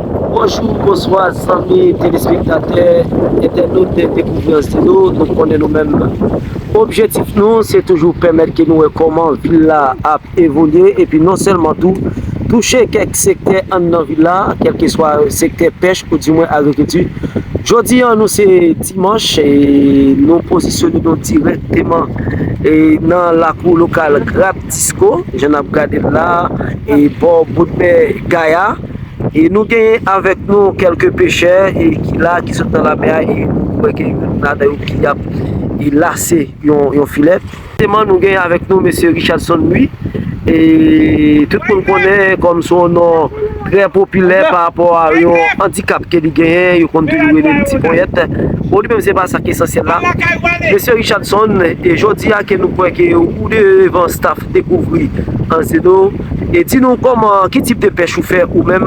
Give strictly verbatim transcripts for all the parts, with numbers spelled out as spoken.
Bonjou, bonswa, zanmi telespektatè, entènot de Dekouvri Anse de Nou. Nou konnen nou menm, objektif nou, se toujou pèmèt ke nou wè kòman vil la ap evolye, epi non sèlman tou, touche kèk sektè anndan vil la, kèlkeswa sektè pèch oudimwen agrikilti. Jodi a, nou se dimanch, e nou pozisyone nou dirèkteman, e nan lakou lokal Grab Disco, jan n ap gade l la, e bò bout bè Gaya. E nou genyen avèk nou kèlke pechè, e ki la, ki sot nan lamè a, e nou wè gen youn ladan yo ki ap, e lase yon, yon filè. Justement, nou genyen avèk nou mesye Richardson Louis. E tout moun konnen kòm se yon non trè popilè pa rapò a yon andikap ke li genyen, yo konn toujou rele l Ti Ponyèt. Bon, li menm se pa sa ki esansyèl la. Mesye Richardson, e jodi a ke nou kwè ke ou devan staff Dekouvri Anse de Nou, e di nou kòman, ki tip de pèch ou fè ou menm,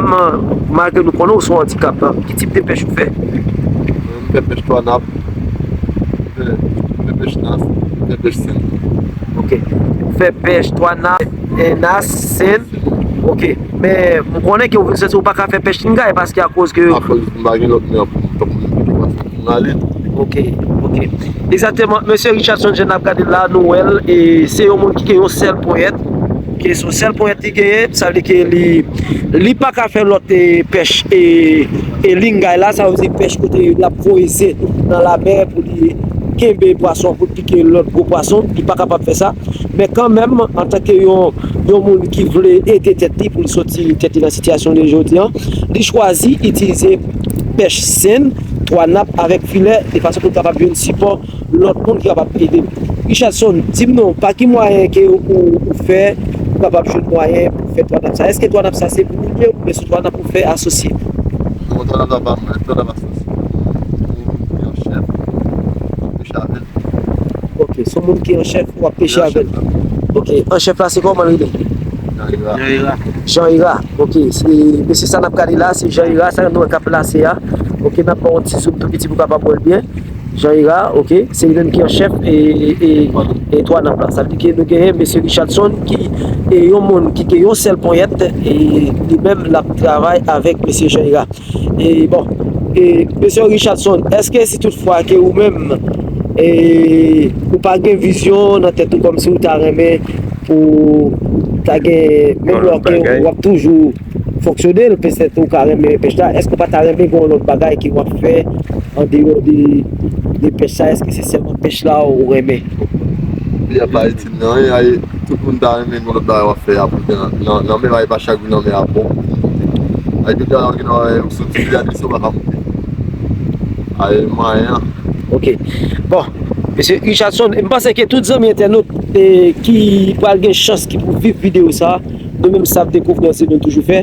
malgre nou konnen ou se yon andikap, ki tip de pèch ou fè? M fè pèch twa nap, m fè, m fè pèch nas, m fè pèch sen. Ok. Ou fè pèch twa nap, e nas, sen. Ok. Men m konnen ke ou, se, ou pa ka fè pèch lingay paske akoz ke. Akoz m pa gen lòt men pou m, pou m, pou m ale. Ok, ok. Egzakteman. Mesye Richardson, jan n ap gade l la, nou wè l, e se yon moun ki gen yon sèl ponyèt. Ok, se yon sèl ponyèt li genyen, sa vle di ke li, li pa ka fè lòt, e, pèch, e, e lingay la, sa vle di pèch kote l ap voye ze nan lamè pou li kenbe pwason, pou l pike lòt gwo pwason, li pa kapab fè sa. Men kanmenm, antanke yon, yon moun ki vle ede tèt li pou l soti tèt li nan sitiyasyon li jodi a, li chwazi itilize pèch sen, twa nap avèk filè, de fason pou l kapab jwenn sipò lòt moun ki kapab ede l. Richardson, di m non, pa ki mwayen ke ou, ou fè, ou kapab jwenn mwayen pou fè twa nap sa? Èske twa nap sa se pou ou li ye, oubyen se twa nap ou fè asosye? Non, twa nap sa pa mwen, twa nap asosye. Yon chèf, peche avè l. Ok, se yon moun ki an chèf, w ap peche avè l. Ok, an chèf la se kòman l rele? Jean Hira. Jean Hira, ok. Se mesye sa n ap gade la, se Jean Hira, sa nou wè k ap lase a. Ok, n ap ba w yon ti zoom tou piti pou w kapab wè l byen. Jean Hira, ok, se li menm ki an chèf e, e, e, e twa nap la. Sa vle di ke nou genyen mesye Richardson ki, e, yon moun ki gen yon sèl ponyèt, e li menm l ap travay avèk mesye Jean Hira. E bon, e mesye Richardson, èske si toutfwa ke ou menm, e, ou pa gen vizyon nan tèt ou kòmsi ou ta renmen pou ta gen, menm lè ke w ap toujou fonksyone, petèt ou ka renmen pèch la, èske ou pa ta renmen gen yon lòt bagay ke w ap fè andeyò de, de pèch sa? Èske se sèlman pèch la ou renmen? Li a pa itil nan anyen, ay, tout moun ta renmen gen yon lòt bagay w ap fè apre nan, nan, nan men, ay, pa chak jou nan men a bon. Ay, tout bagay ki nan anyen, ou soti li a desann, ou pa ka monte. Ay, mwayen an. Ok. Bon, mesye Richardson, m panse ke tout zanmi entènot, e, ki pral gen chans ki pou viv videyo sa, nou menm staff Dekouvri Anse de Nou toujou fè,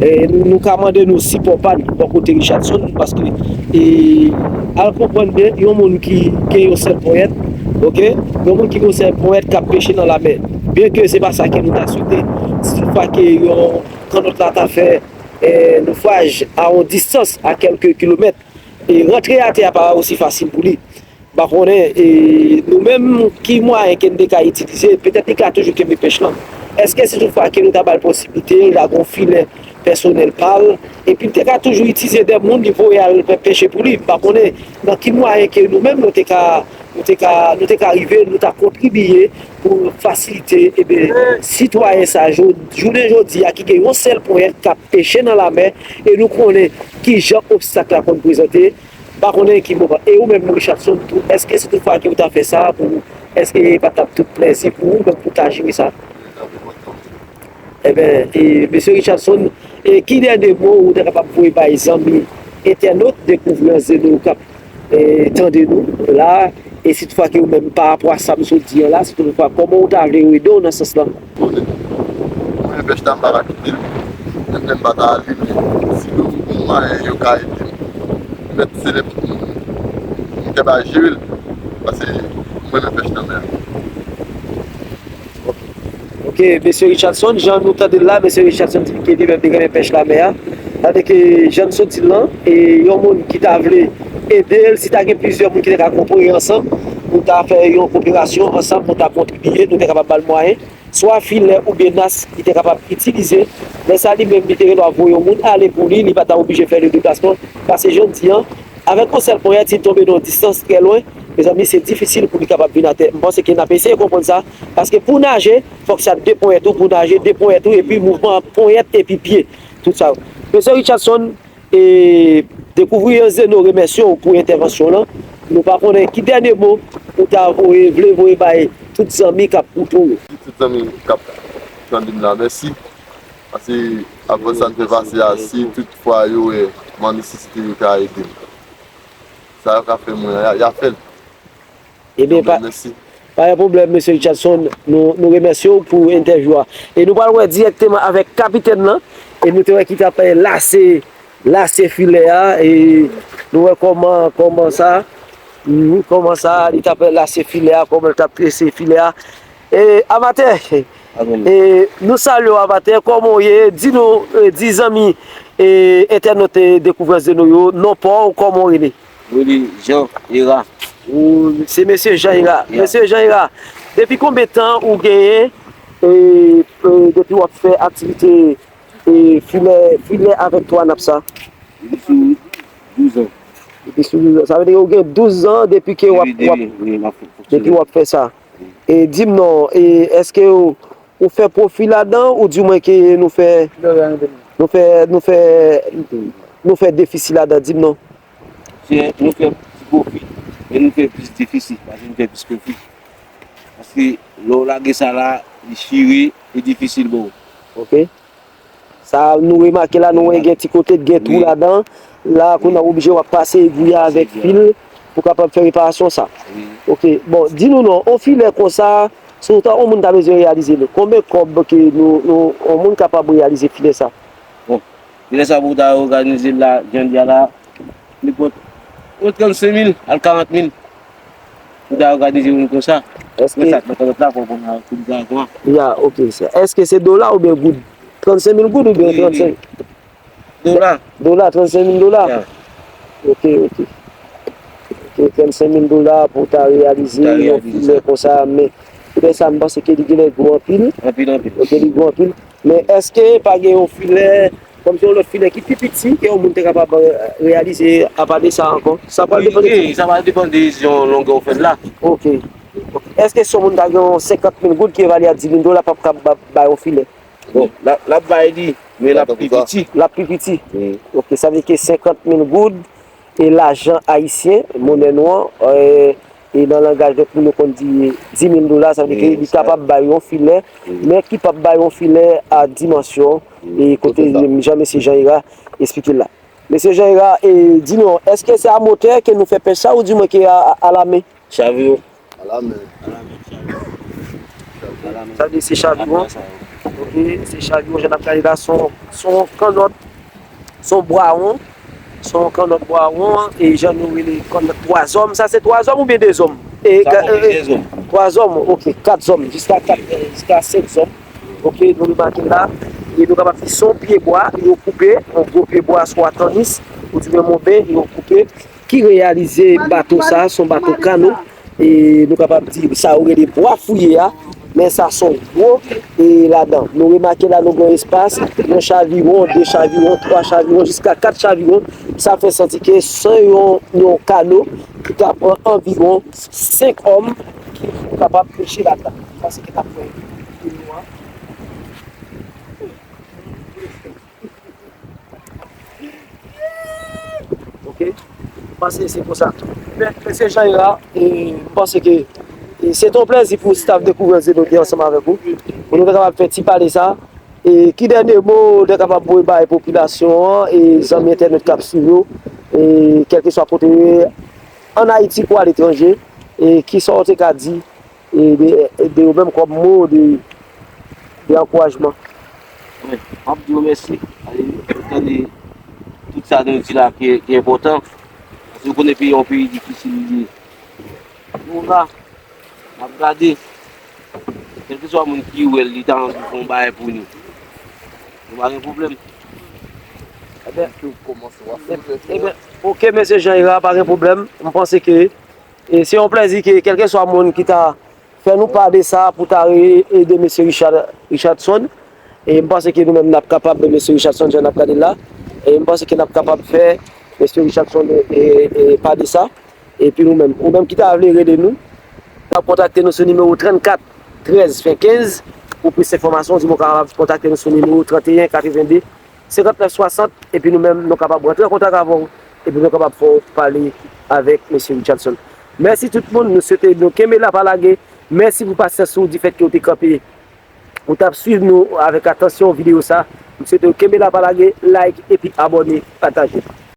e, nou, nou ka mande nou sipò pa n bò kote Richardson, paske, e, al konprann byen, yon moun ki gen yon sèl ponyèt, ok, yon moun ki gen yon sèl ponyèt k ap peche nan lamè. Byen ke se pa sa ke nou ta swete, si toutfwa ke yon kannòt la ta fè, e, nofraj a yon distans a kèlke kilomèt, e rantre atè a pa osi fasil pou li. M pa konnen, e, nou menm, ki mwayen ke n te ka itilize, petèt li ka toujou kenbe pèch lan. Èske si toutfwa ke nou ta ba l posiblite, lage yon filè pèsonèl pa l, epi l te ka toujou itilize de moun li voye al pe-, peche pou li? M pa konnen nan ki mwayen ke nou menm nou te ka, nou te ka, nou te ka rive, nou ta kontribiye pou fasilite, ebyen, sitwayen sa, jou-, jounen jodi a, ki gen yon sèl ponyèt k ap peche nan lamè, e nou konnen kijan obstak la konn prezante, m pa konnen ki moman. E ou menm, Richardson, tou, èske si toutfwa ke ou ta fè sa pou ou, èske pa t ap tout plèzi pou ou, donk, pou w ta jere sa? Ebyen, e, mesye Richardson, e, ki dènye mo ou ta kapab voye bay zanmi entènot Dekouvri Anse de Nou k ap, e, tande nou la, e si toutfwa ke ou menm pa rapò a sa m sot di an la, si toutfwa, kòman ou ta vle yo ede w nan sans lan? Mwen, pèch la, m pa ka kite l. Menm lè m pa ta ale, men si yo, yon mwayen yo ka ede m, mèt se nenpòt moun. M te ba jere l, paske mwen, men pèch nan men an. Ok, mesye Richardson, jan nou tande l la, mesye Richardson di ke li menm li renmen pèch lamè a. Tande ke jan n sot di l lan, e yon moun ki ta vle ede l, si ta gen plizyè moun ki ta ka koopere ansanm, nou ta fè yon koperasyon ansanm, nou ta kontribiye, nou te kapab ba l mwayen. swa filè oubyen nas li te kapab itilize. Lè sa a, li menm, li te gen dwa voye yon moun ale pou li, li pa ta oblije fè le deplasman. Paske jan m di an, avèk yon sèl ponyèt, si l tonbe nan yon distans trè lwen, mezanmi, se difisil pou li kapab vin atè. M panse ke n ap eseye konprann sa, paske pou naje, fòk sa de ponyèt ou pou naje, de ponyèt ou, epi mouvman ponyèt epi pye, tout sa yo. Mesye Richardson, e Dekouvri Zeno remèsye w pou entèvansyon w lan. Nou pa konnen ki dènye mo ou ta voye, vle voye bay tout zanmi k ap koute w yo. Tout zanmi k ap tande m la, mèsi. Paske avè sa n fè pase a, si tout fwa yo wè m an nesesite, yo ka ede m. Sa yo ka fè mwen, y a, y a fè l. Ebyen, pa, pa gen pwoblèm, mesye Richardson. Nou, nou remèsye w pou entèvyou a. E nou pral wè dirèkteman avèk kapitèn lan. E nou te wè ki t ap, eh, lase, lase filè a. E nou wè kòman, kòman sa, mhm, kòman sa, li t ap lase filè a, kòman l t ap trese filè a. E amatè, e nou salye w amatè, kòman w ye? Di nou, eh, di zanmi, eh, entènot, eh, Dekouvri Zeno yo, non pa w, kòman w rele? Rele Jean Hera. Ou se mesye Jean Hera. Ya. Mesye Jean Hera, depi konbyen tan ou genyen, e, e, depi w ap fè aktivite, e, filè, filè avèk twa nap sa? Depi sou douz an. Depi sou douz an. Sa vle di ou gen douz an depi ke w ap, depi, w ap, depi, wi, m ap fonksyone, depi w ap fè sa. Wi. E di m non, e, èske ou, ou fè pwofi ladan, oudimwen ke nou fè, nou fè, nou fè, nou fè defisi ladan, di m non. Se nou fè ti pwofi, men nou fè plis defisi, pase nou fè plis pwofi. Paske lè w lage sa la, li chire, li difisil pou ou. Ok. Sa nou remake la, nou wè gen ti kote k gen twou ladan. La, kounye a w oblije w ap pase egwi a avèk fil pou kapab fè reparasyon sa. Wi. Ok. Bon, di nou non, on filè konsa, si w ta, on moun ta bezwen reyalize l, konbyen kòb ke nou, nou, on moun kapab reyalize filè sa? Bon, filè sa pou w ta òganize l la, jan l di a la, nenpòt, ant trannsenk mil al karant mil. Pou ta òganize youn konsa. Èske men sa k nan kalòt la, fò w konn a kout gason an. Ya, ok, sè. Èske se dola oubyen goud? Trannsenk mil goud oubyen trannsenk? Dola. Dola, trannsenk mil dola? Ya. Ok, ok. Ok, trannsenk mil dola pou ta reyalize yon filè konsa, men filè sa, m panse ke li genlè gwo anpil. Anpil, anpil. Ok, li gwo anpil. Men èske pa gen yon filè, kòmsi yon lòt filè ki pi piti ke yon moun te kapab, eh, reyalize apa de sa ankò? Sa pral depann de, wi, sa pral depann de yon longè w fè l la. Ok. Ok. Èske si yon moun ta gen yon senkant mil goud ki evalye a dis mil dola, p ap kab ba, bay yon filè? Bon, l ap, l ap bay li, men l ap pi piti. L ap pi piti. Wi. Ok, sa vle ke senkant mil goud, e lajan ayisyen, monè nou an, eh, e nan langaj lòt moun yo konn di dis mil dola, sa vle ke li kapab bay yon filè, men ki p ap bay yon filè a dimansyon, e kote jan mesye Jean Hera esplike l la. Mesye Jean Hera, e di nou, èske se a motè ke nou fè pèch sa, oudimwen ke a, a, alamen? Chaviwon. Alamen. Sa vle di se chaviwon. Ok, se chaviwon, jan n ap gade la, se yon, se yon kannòt, se yon bwa won, se yon kannòt bwa won, e jan nou rele kannòt twa zòm. Sa se twa zòm oubyen de zòm? E, sa ka, konpli, e, de zòm. Twa zòm, ok, kat zòm, jiska kat, e, jiska senk zòm. Ok, nou remake la, e nou kapab di se yon pye bwa, yo koupe, yon gwo pye bwa, swa tannis, oudimwen monben, yo koupe. Ki reyalize bato sa, se yon bato kano, e nou kapab di sa yo rele bwa fouye a, men sa se yon gwo, e ladan. Nou remake la, nou gen yon espas, yon chaviwon, de chaviwon, twa chaviwon, jiska kat chaviwon. Sa fè santi ke se yon, yon kano ki ka pran anviwon senk òm ki kapab peche ladan. Paske n ap fè videyo a. Ok? M panse se konsa. Men, mesye Jean Hera, e, m panse ke, e, se te yon plèzi pou staff Dekouvri Zeno te ansanm avèk ou, pou nou te kapab fè ti pale sa. E, ki dènye mo w te kapab voye bay popilasyon an e zanmi entènot k ap swiv yo, e, kèlkeswa kote yo ye, ann Ayiti kou aletranje, e, kisa w te ka di e de, e de yo menm kòm mo de, de ankourajman. Wi, m ap di yo mèsi. Paske yo tande tout sa nou di la ki, ki enpòtan. Paske yo konnen peyi a yon peyi difisil li ye. Nou la, n ap gade. Kèlkeswa moun ki wè l, li ta anvi fè yon bagay pou nou. Nou pa gen pwoblèm. Ebyen, ebyen, ok, mesye Jean Hera, pa gen pwoblèm. M panse ke, e, se yon plèzi ke kèlkeswa moun ki ta Fè nou pa de sa pou ta re- ede mesye Richard, Richardson. E m panse ke nou menm n ap kapab, mesye Richardson, jan n ap gade la. E m panse ke n ap kapab fè mesye Richardson e, e, pa de sa. Epi nou menm, ou menm ki ta vle rele nou, w ap kontakte nou sou nimewo trannkat trèz fen kenz. Pou plis enfòmasyon, di mwen w kapab kontakte nou sou nimewo trannteyen katrevende senkantnèf swasant, epi nou menm, nou kapab rantre an kontak avè w, epi nou kapab fè w pale avèk mesye Richardson. Mèsi tout moun, nou swete nou kenbe la pa lage. Mèsi pou pasyans ou, difèt ke w te kanpe, ou t ap swiv nou avèk atansyon videyo sa. M swete w kenbe la pa lage, like, epi abòne, pataje.